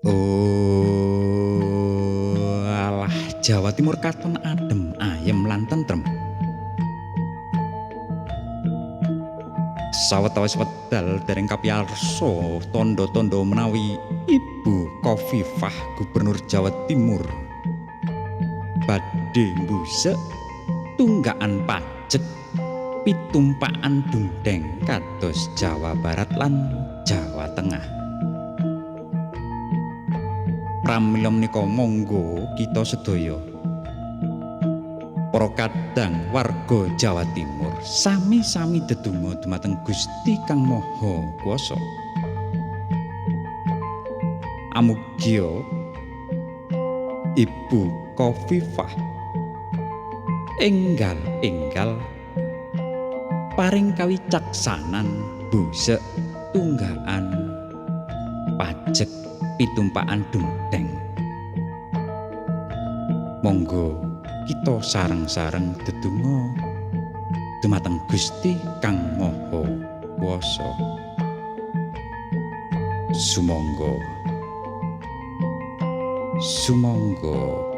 Oh, alah, Jawa Timur katon adem, ayem lan tentrem. Sawetawis wedal dereng kapiyarsa tandha-tandha menawi Ibu Khofifah Gubernur Jawa Timur badhe mbusek tunggakan pajek pitumpakan dungdeng kados Jawa Barat lan Jawa Tengah. Pramila menika monggo kita sedaya para kadang warga Jawa Timur sami-sami dedonga dumateng Gusti Kang Maha Kuwasa. Amugya Ibu Khofifah enggal-enggal paring kawicaksanan busek tunggakan pajek pitumpakan dungdeng. Monggo kita sareng-sareng dedonga dumateng Gusti Kang Maha Kuwasa. Sumangga. Sumangga.